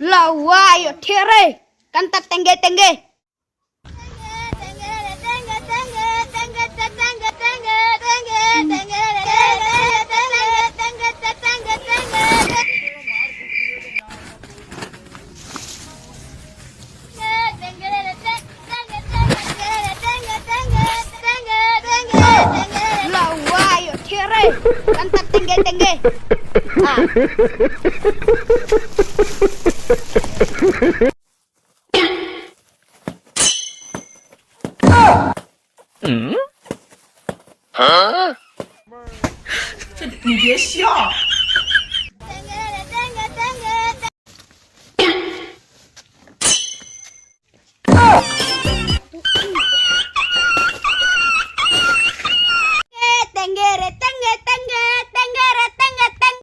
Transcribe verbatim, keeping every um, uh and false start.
Lawa yo thiere. Kan tat tengge tengge. Lawa yo thiere. Kan tat tengge tengge. Ah.